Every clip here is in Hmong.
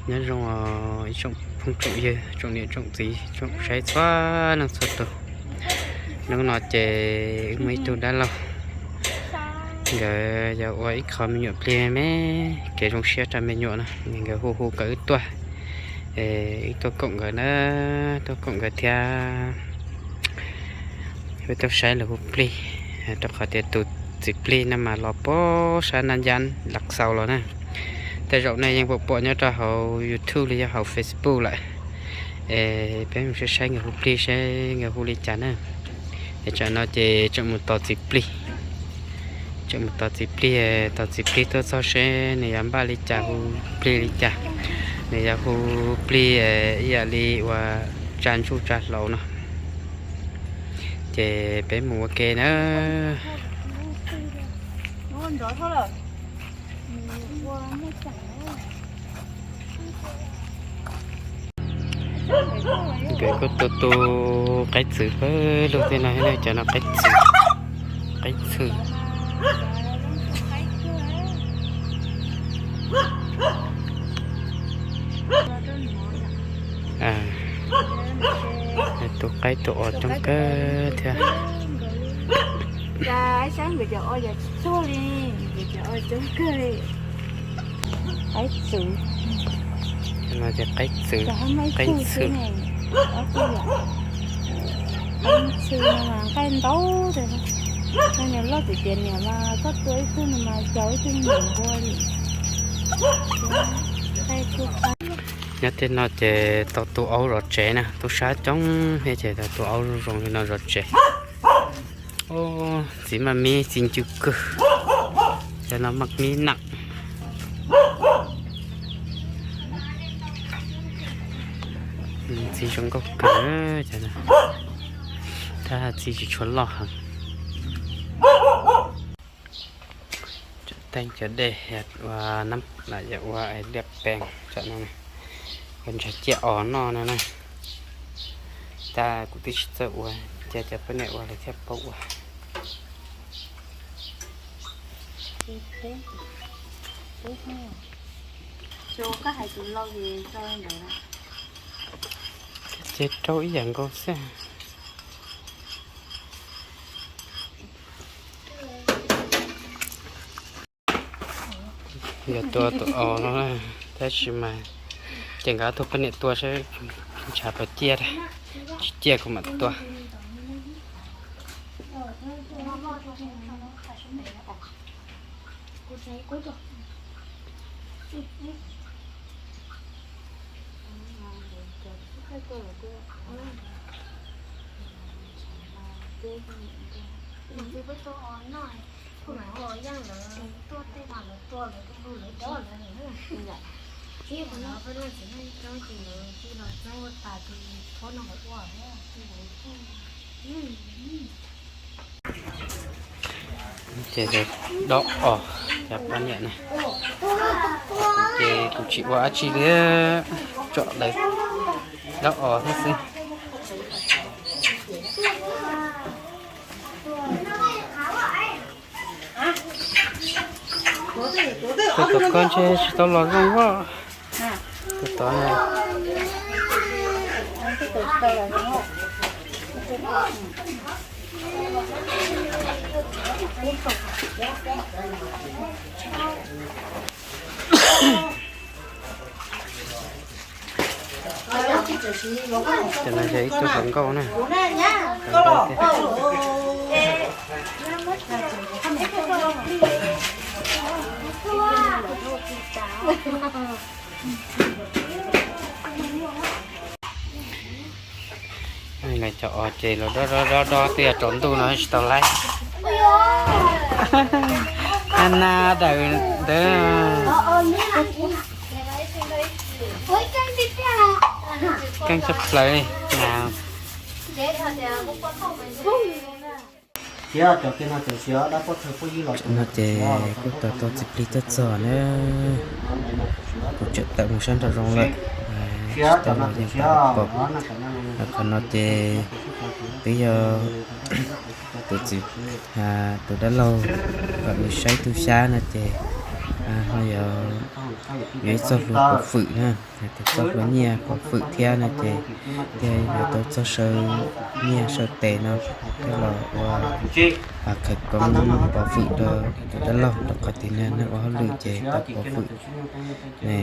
Nyob zoo ib tsoom phooj tsoom ywg, tsoom niam tsoom txiv, tsoom saib txhua leej txhua tus. Hnub no ces wb muaj ib tug dab laug, nkawd yog ua ib qho me nyuam plig me, kev zoo siab rau me nyuam no, nkawd hu hu kom wb tuaj, wb tuaj koom nkawd na, tuaj koom nkawd thiab. Wb tuaj saib lawv hu plig, rau qhov tias tus txiv plig no mas los puag sab Naj Yab Lav Xaus los na. Tej zaum nej yeej pom pom nyob rau hauv YouTube los yog hauv Facebook lawm. Es peb mus saib saib nkawd hu plig seb nkawd hu li cas na. Es tsam no ces tseem mus tos txiv plig, tseem mus tos txiv plig, tos txiv plig tuaj txog seb nws yuav npaj li cas hu plig li cas. Nws yuav hu plig ib yam li uas tsa ntsuj tsa hlaus no. Ces peb mus ua ke na. Nkawd kuj tu tu qaib txwv pawg lug tej no, cov no qaib txwv, qaib txwv. Tu qaib tu os coob kawg thiab. Saib nkawd cov os yog tsis txog li, nkawd cov os coob kawg li. Qaib txwv. No ces qaib txwv, qaib txwv. Qaib txwv no mas nqaij ntau tiag. Niam loj tiag tiag, niam mas koj tua ib tug no mas caum ib tug niam npua li. Nyob tej no ces tau tu aub zov tsev na, tub sab coob thiab ces tau tu aub zoo zoo li no zov tsev. Txiv maj mib txiv ncw kawg, cov no maj mib naj. Txiv zoo nkauj kawg, tab txiv tsis tshua loj heev. Teeb cov dej ua, yog ua liaj pees tam no, ua ntshav ciaj os noj no na. Tab kuv twb tsis txawj ua, cia cov poj niam ua lawv thiaj paub ua. Ces rau ib yam nkaus xwb. Yog tua tus os no, tab sis mas ces nkawd ob tug poj niam tua saib ntshav puas ciaj, tsis ciaj kuv mam tua. Ces dob os, cov poj niam na, ces kuv tsis ua dab tsi li, tsom lawv dob os thiab xwb. Tus tom koj ntshe tsis tau los zoo as. Tus tod na. Cov no yog ib tug hluas nkauj na. Lawv cov os ces los dob dob dob dob twb yog tsaus ntuj no tsis tau laib. Ab na daws ntawd. Keej tshaj plaws li na. Tam no ces kuj tau tus txiv plig tuaj txog na. Kuv tseem tawm mus sab nraum zoov lawm, tsis tau los yeej pom. Qhov no ces twb yog tus txiv, tus dab laug kom nws saib tub xyab no ces Ho yog yuav ib txoj hlua pov fwm na, yog tau txoj hlua nyiaj pov fwm thiab no ces thiaj yuav tau txoj saw nyiaj saw tes no coj los ua khawv koob pov fwm rau tus dab laug, rau qhov tias nws ua hauj lwm ces tau pov fwm ne,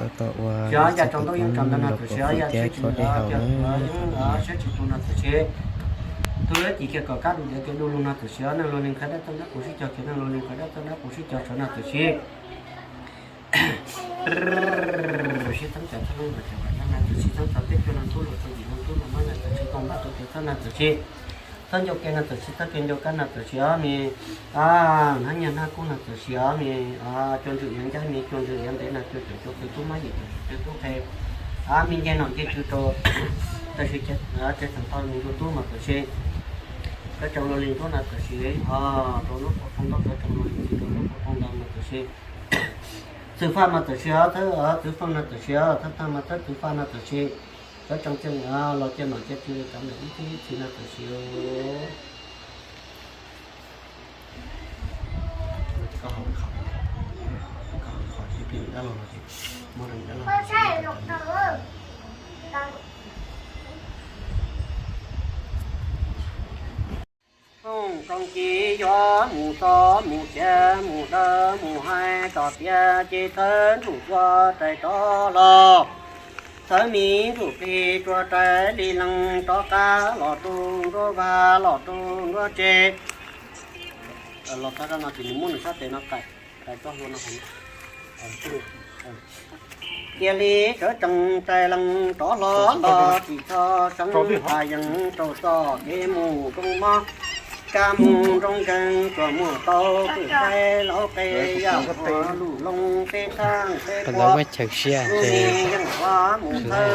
tau tau ua txoj khawv koob rau pov fwm thiab kho dej haus na. Tus yuav ci kiag kom kab du diav kiag du lug no tam sim os, neeg luag li nqhis dab txawj nab quav sib cog kiag, neeg luag li nqhis dab txawj nab quav sib cog saud na tam sim. Sib txheeb cov txheeb lub npawg cov vam yaj na tam sim, txheeb cov teb cuag leej tub luag txog yim leej tub luag mab na tam sim, tau npab tau tiav txhab na tam sim, txhab ncauj ke na tam sim, txhab ke ncauj kab na tam sim os, me hnab nyiaj hnab kub na tam sim os, me cua ntswm yuav ncab, me cua ntswm yuav ntev na, cua caum cua qe tub mab, yim caum caum cua tub qe, me nce nom nce tswv rau tam sim, ces txheem tau lug nrug tub mas tam sim, koj tsoom luag li ntuab na tam sim, rau lub qhov rooj ntaub, koj tsoom luag li ntxim rau lub qhov rooj ntau mas tam sim. Txwv faj mas tam sim os, txwv feej no tam sim os, txwv tag mas txwv faj no tam sim. Koj tsoom cia los cia nom cia tswv cov ntawm ib txhis ib txhis no tam sim. Koom koom ci yuav mus txog mus ciav mus dawb mus hais kom tiav ces thawb ntsum tsuas rais rov los, thawb mi ntsum plig tsuas rais li lees rov qab los rau nruab vaj los rau nruab tsev. Los txog no ces nws muab nws sab tes no rais, rais txoj hlua no. Cia li sawv tsees rais lees rov hlo los tsis txhob seev, qas yees rau txoj kev mus zoo mob, kab mus nroo nkeeg tsuas muaj tau kwj qaib laub qe yaj ua luj loo peb thaaj peb qab, lub me yeej ua mus thawj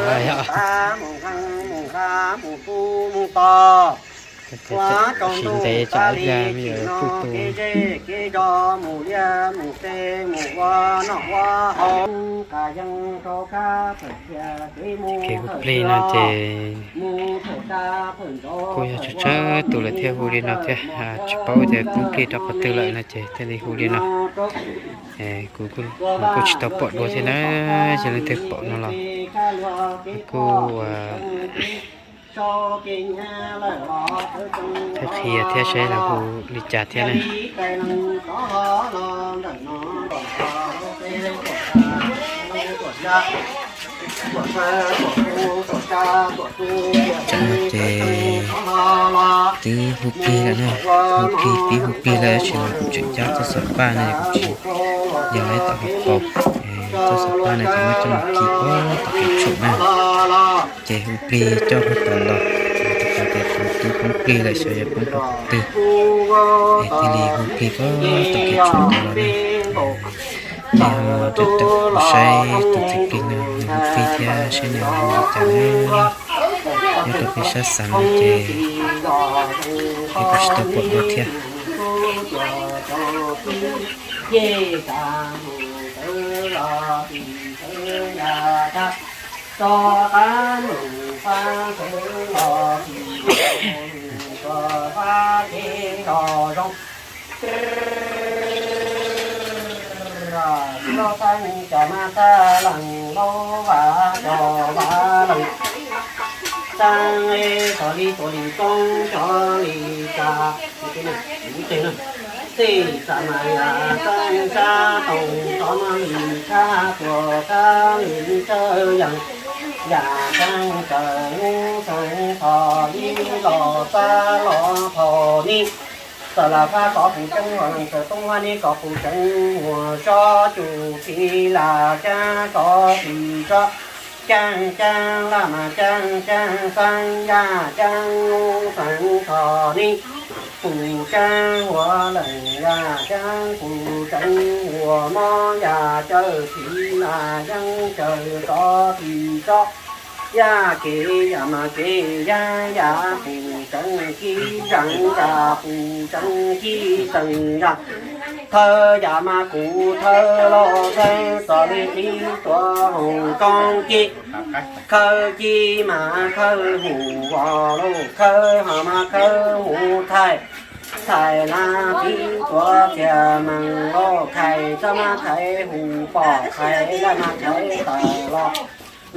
qab mus nqeeg mus nqa mus tu mus tos. Ua rau ntuj tas li tsim no kev zej kev zos mus liaj mus teb mus ua noj ua haus, qas yees rau kab pawg thiaj kev mus thawj no ces mus thawj kab pawg nrov kuj yog tsawg tsawg tus lawm thiaj hu li no thiab, tsis paub tias poob plig rau qhov twg lawm no ces thiaj li hu li no. Kuv kuj tsis tau pom dua thiab na, yog leej twg pom no los kuj thiaj qhia thiab saib lawv hu li cas thiab na. Tam no ces twb hu plig lawm na, hu plig, twb hu plig lawm tab sis mas kuv tseem cab txoj xov paj no kuv tsis yog ib tom hauv paus. Txoj xov paj no ces muab coj mus kis puag tom kev tshum na. Ces hu plig coj puag tom los, rau qhov tias kuv twb poob plig lawm xyov yuav poob rau qhov twg, es thiaj li hu plig puag tom kev tshum ntawd los na. Nej ho rawm rawm saib tus txiv plig no nws hu plig thiab saib nws hu li cas na. Nyob rau peb sab xeev no ces peb kuj tsis tau pom dua thiab. Lub thaij cov mas thaij lees, lub vaj cov vaj lees, txheeb txog li tuam li koob cov li cas, tej xav mas yam txheeb sab toom tov no li tshab tuam tshab li tsawv yees, yam txheeb tsaws lub txheeb tho li los txab los thaum ni. Txawm lam fab kov pum tseeb huam lees, txawm poob fab ni kov pum tseeb huam sob, cum txiv lam caab kov txiv sob, caab caab laj mas caab caab xeeb, yaj caab lub xeeb tho ni, pum tseeb huam lees, yaj caab pum tseeb huam mob, yaj cawj txiv mas yeeb cawj kov txiv sob, yaj kev yam mas kev yeeb, yaj pum tseeb kib zeeg, yaj pum tseeb kib xeem, yaj thawj yam mas kuv thawj los thawj txog li qib tuav hoom koob kib, khawb kib mas khawb hu vos los khawb ho mas khawb hu thaij, Thaiv na tib tuav txiag meej lauj, thaiv txaj mas thaiv hu pom, thaiv laj mas thaiv tawm los,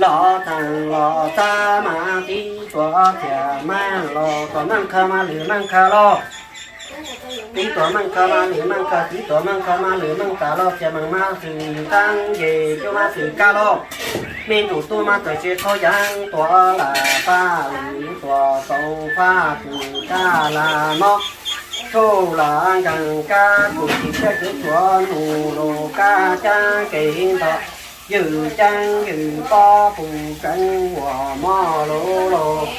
los txaj los txaj mas tib tuav txiag meej lauj, tuav meej khaws mas lwm meej khaws lauj. Tib tuav meej khaws mas lwm meej khaws, tib tuav meej khaws mas lwm meej tas lauj, txiag meej mas xwm nteeb, ces cuab mas xwm kab lauj. Me ntsuj tub mas txawm tsis tau yeeb, tuav lam paj lwm tuav tau faj, tus kab lam mob txhuj lam nkeeg kab, tus tsis txawj tsuav nus lus kab ceeb kev nto, ywm ceeb ywm pob pus tseeb uas mob lus lus,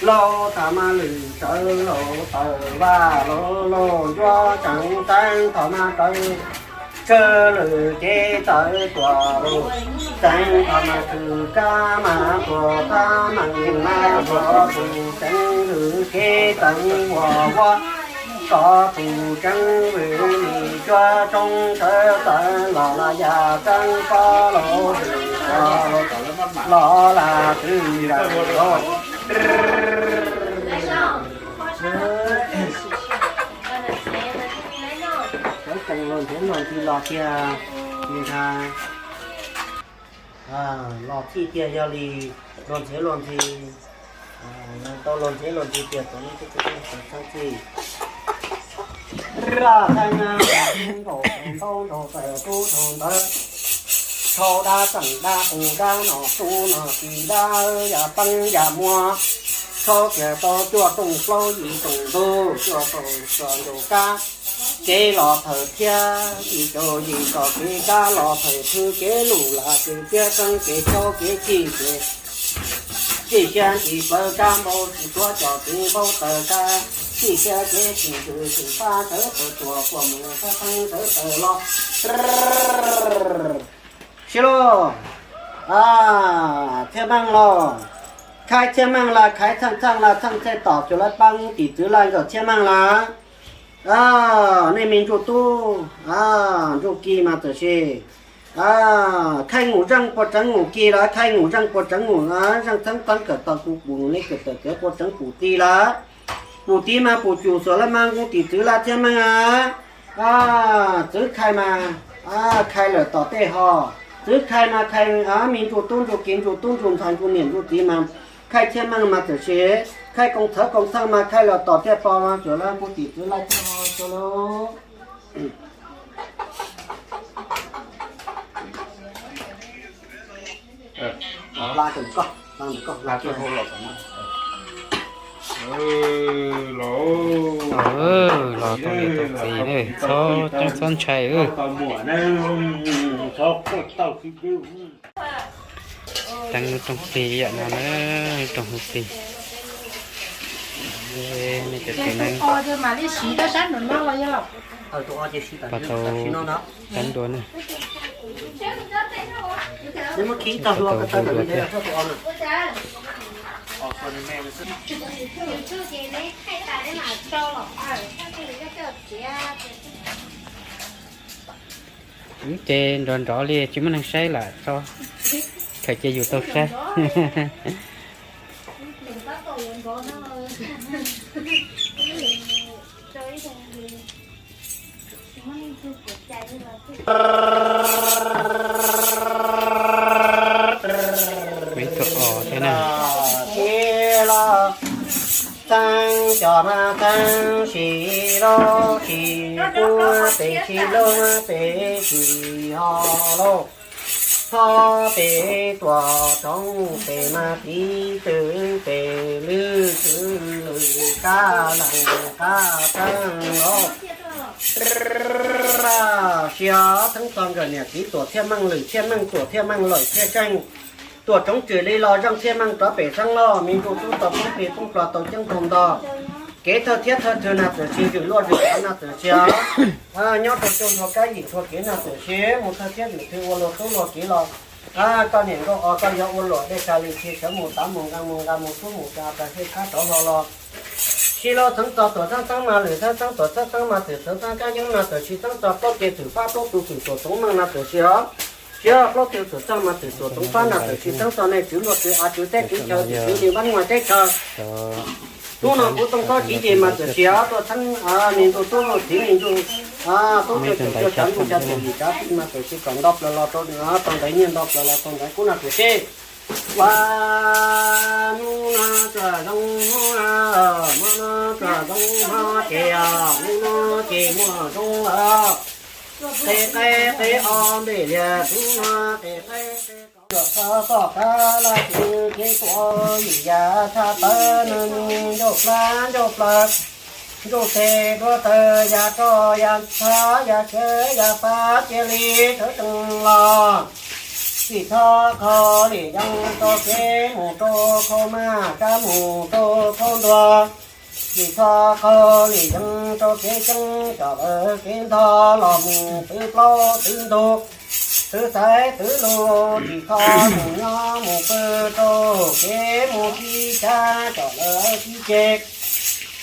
lauj tham mas lwm tsawv lauj, tawm vaj lus lus ncuab tseeb teeb, tham mas tsawv tsawg lwm ces txawv tuaj lus tseeb, tham mas khwv kab mas tuaj kab mas mas tuaj pus tseeb, lwm ces tseeb uas ua koj pus tseeb vwm lis cuab tsoob tsawv txawv los lam yam tseeb pob lus vwm los lam twv nkeeg lus. Sawv tsees los nrhiav luag ntxhi los tiag, li ntag. Los txhij tiag yog li luag ntxhi luag ntxhi, tau luag ntxhi luag ntxhi tiag, tau neb tub tub txheeb txhij. Raj thaij na, nkaum ntaub nraug tawm tub rau ntawd, thau dab tseem dab qus dab no tub no tsis dab yam peeb yam muag, thau kiag tau cuaj rooj plaub yim rooj ntug, cuaj rooj txog ncaus kab, kev los thawm thiab yim caum yim txog kev kab los thawm thwv kev lus lam kev tiab tseeb kev tsaub kev cig kev cig xyab ntsis plawv kab npau tsis tuav cov kev npau taws kab cig xyab kev tsis ntws tsis fab tawv tawv tuag puas mus fab feeb tawv tawv los. Sib lauj, Txhiaj Meej los, Khaib Txhiaj Meej los, Khaib Txheej Txheej los, Txheej Txhiaj Tom Cuam Laj Paj Tij Txwv Laj Nkawm Txhiaj Meej los, nej me ntsuj tub, ntsuj ki mas txawm sis Khaib Nus Zeej puas tseev Nus Ki los, Khaib Nus Zeej puas tseev Nus Zeej Txheeb Txheeb Kawm Tau Kuv Pum Nus Li Kawm Tawm Kawm puas tseev Pum Tij los, Pum Tij mas Pum Cum Xuam Laj Maj Nkub Tij Txwv Laj Txhiaj Meej a. Txwv Khaib mas Khaib lawm tom tej ho, Txwv Khaib mas Khaib me ntsuj tub ntsuj ki ntsuj tub ntsuj ntxhais ntsuj niam ntsuj txiv mas Khaib Txhiaj Meej mas txawm sis Khaib Koos Txhawv Koos Txheej mas Khaib lawm tom tej po mas Cuam Laj Nkub Tij Txwv Laj Txhiaj Meej. Los tau niam tau txiv na, txhob ceeb txhob ntshai. Teeb lub rooj plig yam no na, rooj hauv plig. Nej cov txiv neej pab tau teeb dua na. Pab tau teeb dua thiab. Ces nrov nrov li tsis muaj neeg saib lam tso, khaws cia yus tau saib. Ib tug os thiab na. Txheeb cov mas txheeb sim lauj sim tub pem sim lauj pem sim ho lauj. Txhob pem tuam roov pem mas tiv twm pem lwj twm lwm kab lees kab txeeb lauj. Siab theeb txog nkawm niam txiv Tuam Txhiaj Meej lwm Txhiaj Meej Tuam Txhiaj Meej lawm Txhiaj Tseej. Tuam tsoov tswm li los zeej Txhiaj Meej rov pem xeeb lauj, me ntsuj tub tau poob plig poob plho tau ceeb tau ntog. Kev thawj thiab thawj thwg na txawm sis zwm luaj zwm av na txawm sis nyob rau cuaj nthuav kab yim nthuav kev na txawm sis mus thawj thiab zwm thwg ua luag tub luag kev los. Koj niam nkauj os koj yuav ua luam dej tsa li txhia sawv mus tav mus nqa mus nqa mus tub mus tsa tas xyej txhab rov hlo los. Sib lauj, txheeb txog Tuam Txheeb Txheeb mas lwm Txheeb Txheeb Tuam Txheeb Txheeb mas twm txheeb txheeb kab yeeb na txawm sis txheeb txog plaub ce twm fab plaub tu twm Tuam Txoov Meej na txawm sis os. Siab plaub tu twm txheeb mas twm Tuam Txoov Fab na txawm sis txheeb txog nej tswv luaj tswv av tswv teb tswv chaw tswv li npab muaj teb chaw. Hnub no kuv Tooj Txhob Tsiv ces mas txawm sis tuaj txheeb me ntsuj tub txiv me ntsuj tub cov cov cov ntsuj cov txiv yim cov txiv mas txawm sis kom nto plaws los rau rau ntawd nyiaj nto plaws los rau ntawd kuv no txawm sis. Ua hnub no txawm zoo hnub, hnub no txawm zoo hnub ces hnub no ces muaj zoo lawm. Qe qe qe o npej liag hnub no qe qe qe o. Txoj txoj qab laj twg kev tuaj yim yam tshaj tawv nws ncauj plab ncauj plaws, ntsuj tes duab taws yam roj yam txha yam xyawv yam pab cia li sawv tsees los. Tsis txhob qaug lim yeeb rau kev mus rau khau maj, kab mus rau khau ntuag. Tsis txhob qaug lim yeeb rau kev ceeb, cov lawv kev ntog los mus twv plaub twv ntug, twv xaiv twv lug. Tsis txhob mus nyob mus pw rau kev mus sib cab, cov lawv sib ceg,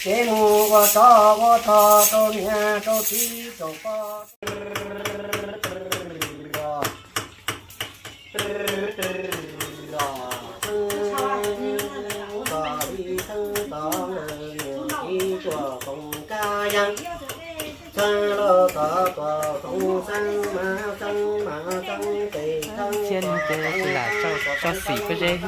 kev mus ua tsov ua rog rau niam rau txiv rau pog. Thiab ces lam tso xim pob zeb.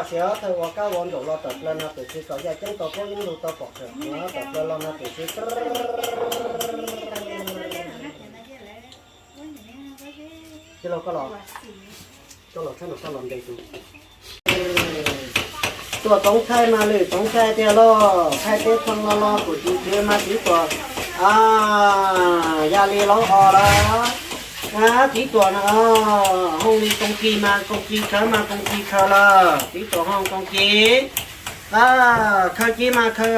Siav thawj ua kab ua nraum los tawm plaws no txawm sis kom yaj ceeb tau paub yeeb lug tau pom tawm plaws los no txawm sis. Koj los, koj los ntes tus. Tuaj Toov Thaij mas lwm Toov Thaij tiag lauj, Thaij teb txheej no los kuv tus txiv mas txiv tuam, a, yam li lawv ho lawm. A, txiv tuam no, hooj li koos kis mas koos kis, khawv mas koos kis khawv lawm, txiv tuam hooj koos kis. A, khaws ci mas khaws, a,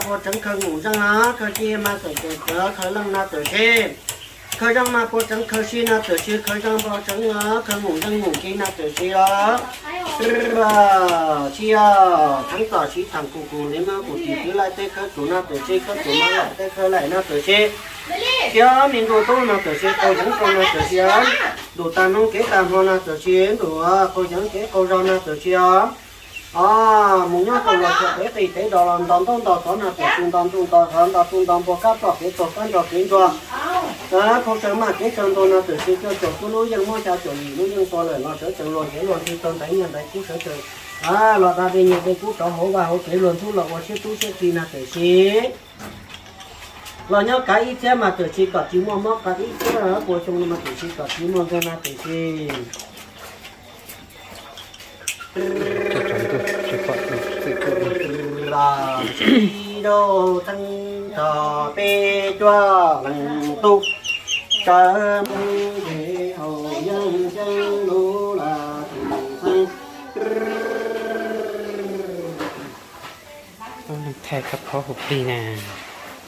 puas tseev khaws ngum zeej na, khaws ci mas txawm txawm khaws leej na txawm si. Khaws zeej mas puas tseev khaws si na txawm si, khaws zeej puas tseev khaws ngum zeej ngum ci na txawm si os. Tsis yog theeb tom siv thaam kuv kuv ntev mas kuv tim kwv laij teb khawb tus na txawm si, khawb tus mas laim teb khawb laim na txawm si. Thiab me ntuj tub no txawm si, qaug yeeb rau no txawm si. Ntuj tag hnub kev tag hmo no txawm si, ntuj qaug yeeb kev qaug zog no txawm si os. Mus nyob rau los txog pem qij pem zos los nto ntaub nto xov no txawm si, nto ntuj nto xov nto tub nto npua kab ploj kev tuag kab nrog kev ntsuag. Phau tsawg maj kev tsawg ntuag no txawm si, cuaj caum cuaj lub yeej muab xya caum yim lub yeej tua lawm los sawv tsees luag ntev luag nti tau ntaiv nyiaj ntaiv kub sawv tsees los da dej nyiaj dej kub rov hauv vaj hauv tsev luag ntxub los ua siab tub siab ci no txawm si. Los nyob kav ib txhiab mas txawm si kom tsis muaj mob, kav ib txhiab puas xyoo no mas txawm si kom tsis muaj nkeeg no txawm si. Los tsis rau theeb tog peb cuaj leeg tub, sawv mus nce hauv yeeb ceeb lub laj tus xeeb. Thaij kab phob hu plig na.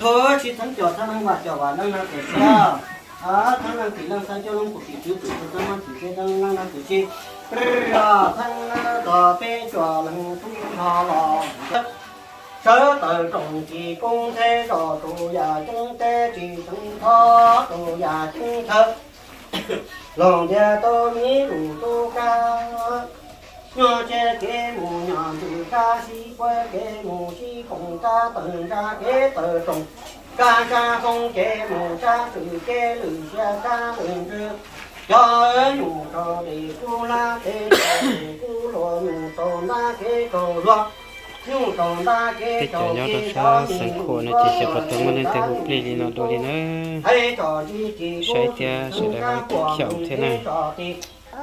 Thov tsis theeb cov thab leej vam cov vam leej no txawm si. Thab leej tim leej xaiv coj leej kuv tim kwv tus txawj txab mob tim teb leej leej no txawm si. Thab leej tog peb cuaj leeg tub nrho los sawv tawm rooj tsis koob teb zos tus yam ceeb teb tsis teev thov tus yam ceeb chaw. Los ntiag tau me lus tub kab, nyob tsev kev mus nyom ntws kab sib puab kev mus sib koom kab tawm ntsab kev tawm rooj, kab ntsab hoob kev mus sab twm kev lwm xya kab lwm ntsws. Cov nyuj rau pem kub hlab kev rau pem kub hlua, nyuj rau ntab kev rau hlua, nyuj rau ntab kev rau kev rau nyuj rau. Xeev Khuam no ces xyov puas tau muaj leej twg hu plig li no dua li na. Saib thiab sawv daws ho xyaum thiab na.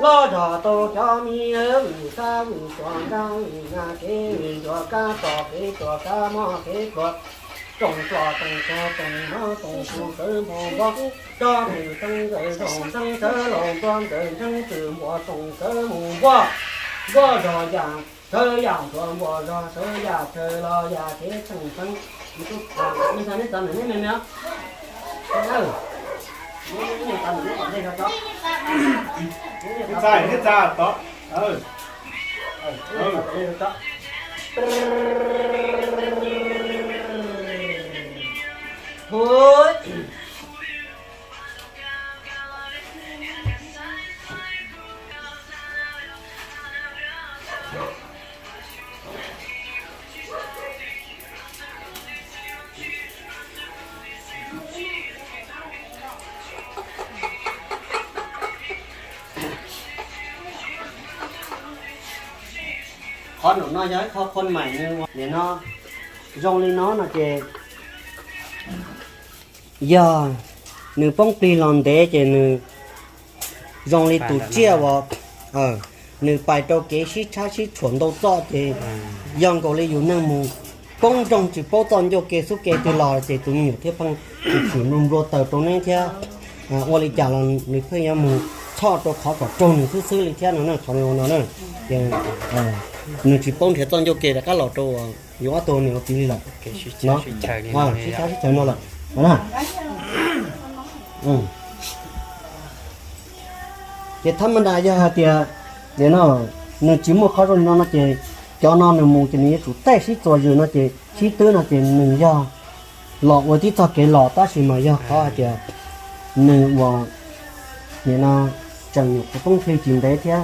Los zog tau cov me vwm xab vwm tuam nrab vwm na kev vwm ncuav kab tso kev tuam kab mob kev tuam, rooj tso rooj tso rooj mob rooj tu sawv npau npog, tso twm teeb nkawd rooj teeb sawv laus npog nkawd ntseeb twm npua rooj sawv mus npog, npog zog yam sawv yam npua npua zog sawv yam chaw los yam kev tseem teeb. Qhov no yog ib qho khon maim, nws ua li no, zoo li no no ces yog nws poob plig los ntev ces nws zoo li tus tsiaj uas nws pais rau kev sib tshab sib tshuam ntau txoj ces yog nkaus li yus neej mus poob nroog tsis paub txoj ncauj ke xub ke twg los ces tus me nyuam thiaj pheej tshwm nplua taws rau neb thiab. Ua li cas los nws pheej yuav mus txhoj rau qhov kom raug nws xwb xwb li thiab no na, qhov no na. Ces nws tsis paub nrhiav txoj ncauj ke rov qab los rau yus ob tug niam ua txiv li lawm. Sib tshab sib chaw no lawm. Ces thab ma da yog hais tias, no, nws tsis muaj qhov zoo li no no ces cov no nws mus ces nws yuav tsum tej sib txuas zws no ces sib twb no ces nws yog los ua tib txoj kev los tab sis mas yog qhov hais tias nws uas nim no tseem nyuam qhuav poob plig tsis ntev thiab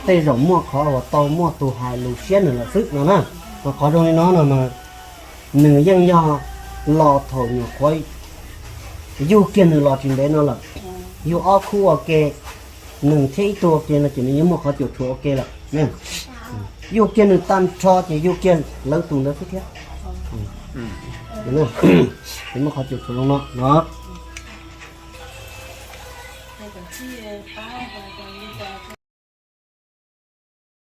tej zaum muaj qhov uas tau muaj tus hais lus siab nws lawm xwb no na. Mas qhov zoo li no no mas nws yeej yog los thaum nyuam qhuav yug kiag nws los tsis ntev no lawm, yug ob khub ua ke, nws thiab ib tug ua ke no ces nws yeej muaj qhov cuam tshuam ua ke lawm. Yug kiag nws tag nrho ces yug kiag lawv tus ntawd xwb thiab. Ces muaj qhov cuam tshuam zoo no no.